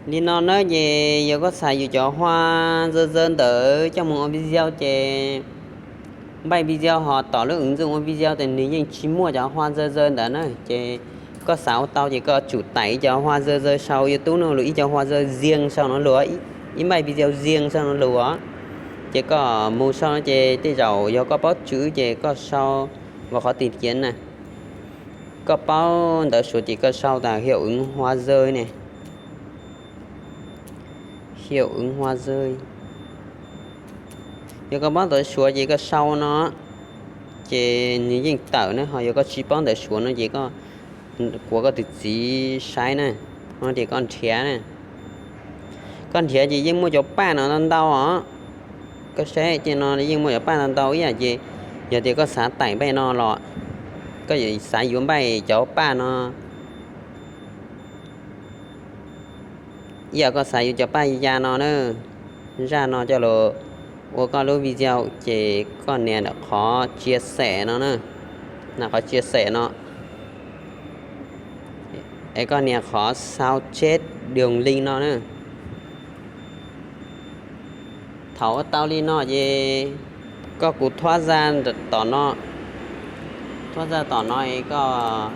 Li no na ces yog koj xav yus cov hua zaw zaw ntawd coj mus ua video ces npaij video ho tom lub ứng dụng ua video ces nws yeej tsis muaj cov hua zaw zaw ntawd na. Ces koj xav ua tau ces koj tsum tải ib cov hua zaw zaw sau YouTube no lus, ib cov hua zaw riêng sau no lus, ib npaij video riêng sau no lus. Ces koj mus sau no ces tej zaum yog koj paub tswv ces koj sau vào qhov tìm kiếm na. Koj paub ntawv Suav ces koj sau tas hiệu ứng hoa rơi ne, hiệu ứng hoa rơi. Yog koj paub ntawv Suav ces koj sau no ces nws yeej tawm ne, ho yog koj tsis paub ntawv Suav no ces koj kuas koj tus txiv saib na, no ces koj nrhiav na. Koj nrhiav ces yeej muaj cov paj no ntau ntau os. Koj saib tej no yeej muaj cov paj ntau ntau ib yam ces yog tias koj xav tải npaij no los, koj xav yuav npaij cov paj no, ib yam koj xav yuav cov paj ya no na, zaj no coj los ua koj lub video ces koj nias ntawm qhov chia sẻ no na, qhov chia sẻ no, es koj nias qhov sao chép đường link no na. Thaum ua tau li no ces koj kuv thuab zaj tom no, thuab zaj tom no es koj,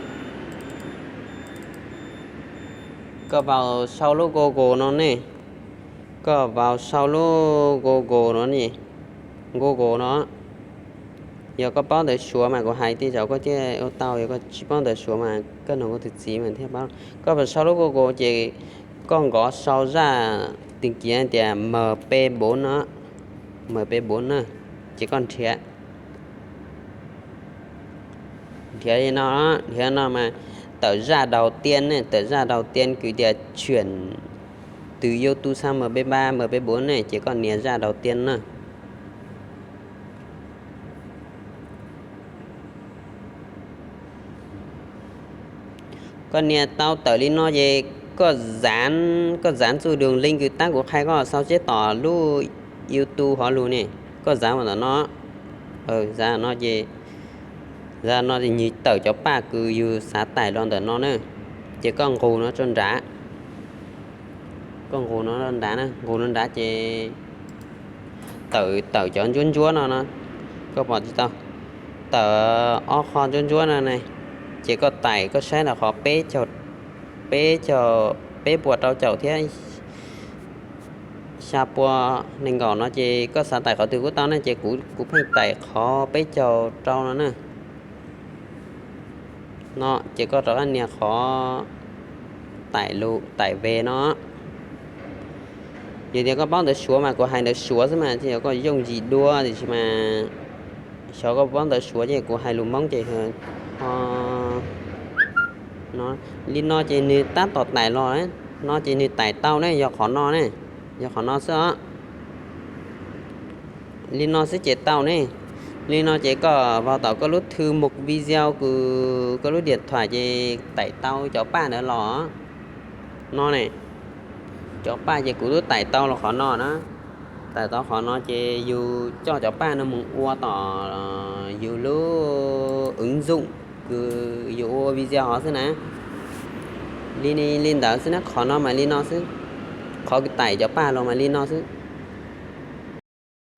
koj vào sau lub Google no ne, koj vào sau lub Google no ne, Google no. Yog koj paub ntawv Suav mas kuv hais tej zaum koj thiaj ua tau, yog koj tsis paub ntawv Suav mas koj nug koj tus txiv mas thiaj paub. Koj vào sau lub Google ces koj nkov sau zaj tìm kiếm tias M P bốn no, M P bốn na, ces koj nrhiav, nrhiav li no, nrhiav no mas tawm zaj đầu tiên ne, tawm zaj đầu tiên kws tias chuyển từ YouTube sang M P ba, M P bốn ne, ces koj nias zaj đầu tiên na. Koj nias tau tawm li no ces koj dán, koj dán txuj đường link kws tab kuv qhia koj sau tseb tom lub YouTube hov lug ne, koj dán mus ntawm no, dán no ces, dán no ces nws tawm cov paj kws yus xav tải los ntawm no na, ces koj nqus no rau nrad, koj nqus no rau nrad na, nqus no nrad ces tawm, tawm cov ntsuab ntsuab no no, koj pom tsis tau, tawm ob qho ntsuab ntsuab no ne, ces koj tải koj saib ntawm qhov peb caug, peb caug, peb puas rau caum thiab xya pua nees nkaum no ces koj xav tải qhov twg kuj tau ne, ces kuv, kuv pheej tải qhov peb caug rau no na. No ces koj rov qab nias qhov tải lus, tải về no. Yog tias koj paub ntawv Suav mas kuv hais ntawv Suav xwb mas thiaj yog koj yooj yim dua, tiam sis mas xyov koj paub ntawv Suav ces kuv hais lus Hmoob ces ho no. Li no ces nws tab tom tải los, no ces nws tải tau ne, yog qhov no ne, yog qhov no xwb os. Li no xwb ces tau ne. Li no ces koj vào tom koj lub thư mục video kws koj lub điện thoại ces tải tau cov paj ntawd los no ne. Cov paj ces kuv twb tải tau los qhov no na. Tải tau qhov no ces yus coj cov paj no mus ua tom yus lub ứng dụng kws yus ua video hov xwb na. Li, li ntawd xwb na, qhov no mas li no xwb. Qhov kws tải cov paj los mas li no xwb.